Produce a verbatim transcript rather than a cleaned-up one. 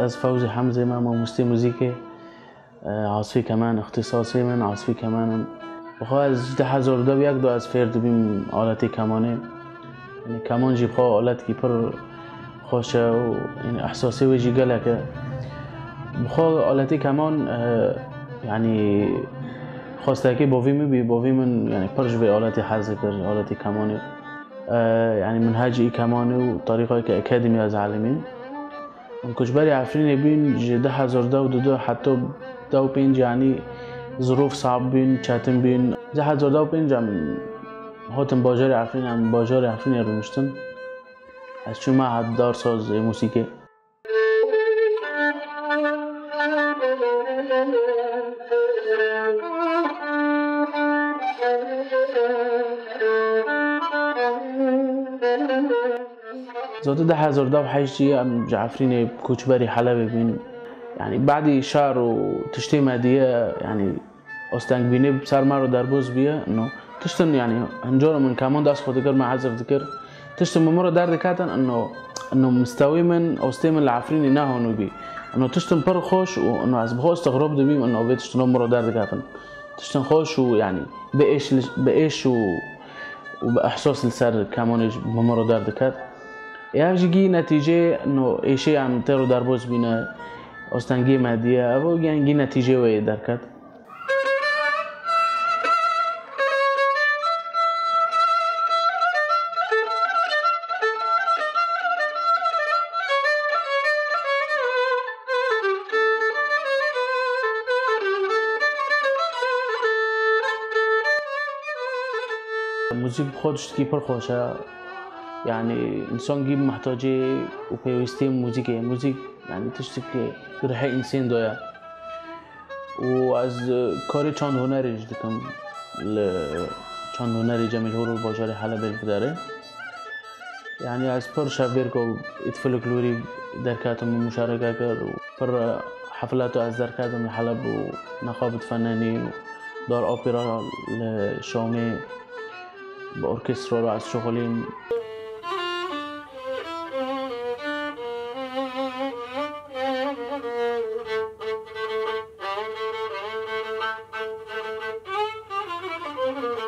Ez Fewzî Hemzê me, mamostê muzîkê. Asfî keman îxtîsasê min, asfî keman im. Bi xwe ez ji du hezar û deh û yek de ez fêr dibîm aletê kemanê. Yanî keman jî bi xwe aletkî pir xweş e û, yanî, ehsasê wê jî gelek e. Bi xwe aletê keman, e, yanî, xwestekê bavî min bî, bavî min, yanî, pir ji vê aletê hez dikir, aletê kemanê. E, yanî, min hecî kemanê û tarîxayeke akademî ez elimîn. Em koçberê Efrînê bîn, ji du hezar deh û du heta deh û pênc, yanî, zirûf sab bîn, çetin bîn. Du hezar deh û pênc em hatin bajarê Efrînê, em bajarê Efrînê rûniştin. Ez çûme hat darsazê mûsîkê. Zotî du hezar deh û heşt jî em ji Efrînê koçberî Helebê bîn. Yanî, badî şar û tiştê me diye, yanî, ostengbînî bi ser me re derbas bûye. No, tiştin, yanî, hin cara min keman dest xwe dikir, me hezif dikir. Tiştin bi min re derdiketin, ino, ino mistewê min, ostê min li Efrînê nehanû bî. Ino tiştin pir xweş û ino ez bi xwe istigrab dibîm, ino vê tiştin bi min re derdiketin. Tiştin xweş û, yanî, bi êş li, bi êş û û bi ehsas li ser kemanê jî bi min re derdiket. Ê ev jî gî netîceyê, no, êşê em tê re derbas bîne, astengiyê me diye, ev o, yanî, gî netîceyê wê yê derket. Muzîk bi xwe tiştekî pir xweş e. Yanî, însan gî mihtacê û pêwîstiyê muzîkê ye. Muzîk, yanî, tiştekî rihê însên de ye. Û ez, e, karê çand hunerê jî dikim. Li çand hunerê Cemîl Hurû bajarê Helebê li Biderê. Yanî ez pir şevbêrka êt folklorî derketim û muşareke kir û pir, e, hefleto ez derketim li Heleb û nexabit fenenî û dar opera li Şamê bi orkestra re ez şixulîm.